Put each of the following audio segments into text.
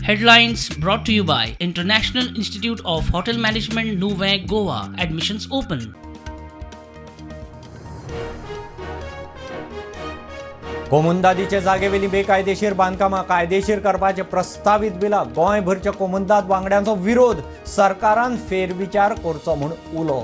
Headlines brought to you by International Institute of Hotel Management, Nuvem, Goa. Admissions open. कोमुंदादीचे जागेवेली बेकायदेशीर बांदकामां कायदेशीर करपाचे प्रस्तावीत बिलाक गोंयभरच्या कोमुंदाद वांगड्यांचो विरोध. सरकारान फेरविचार करचो म्हूण उलो.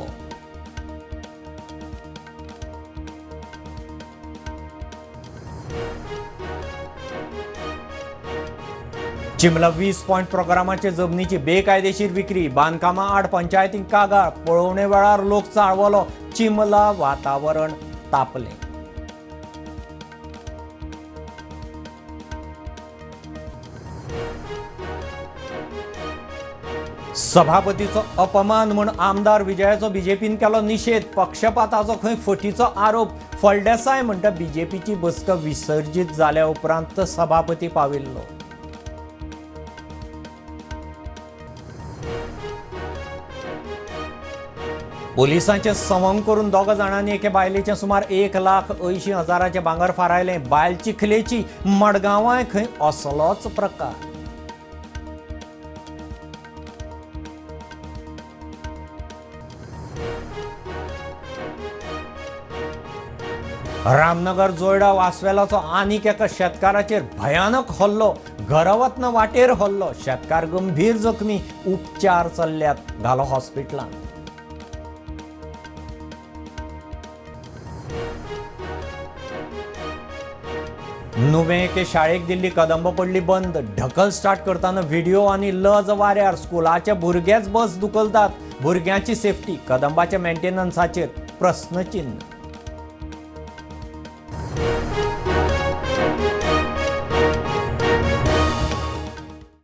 चिमला 20 पॉयंट प्रोग्रामाचे जमनीची बेकायदेशीर विक्री, बांदकामां आड पंचायतींक कागाळ. पळोवणे वेळार लोक चाळवलो. चिमला वातावरण तापलें. सभापतीचो अपमान म्हूण आमदार विजयाचो बीजेपीन केलो निशेध. पक्षपाताचो खंय फटीचो आरोप. फळदेसाय म्हणटा, बीजेपीची बसका विसर्जीत जाल्या उपरांत सभापती पाविल्लो. पोलिसांचें सवंग करून दोगा जाणांनी एके बायलेचें सुमार 1,80,000चें भांगर फारायलें. बायल चिखलेची. मडगांवाय खंय असलोच प्रकार. रामनगर जोयडा वासवेलाचो आनीक एका शेतकाराचेर भयानक हल्लो. घरा वतना वाटेर हल्लो. शेतकार गंभीर जखमी, उपचार चल्ल्यात, घालो हॉस्पिटलांत. नुवें एके शाळेक दिल्ली कदंब पडली बंद. ढकल स्टार्ट करतना व्हिडिओ आनी लज वाऱ्यार. स्कुलाचे भुरगेच बस धुकलतात. भुरग्यांची सेफ्टी, कदंबाच्या मेंटेनन्साचेर प्रस्नचिन्न.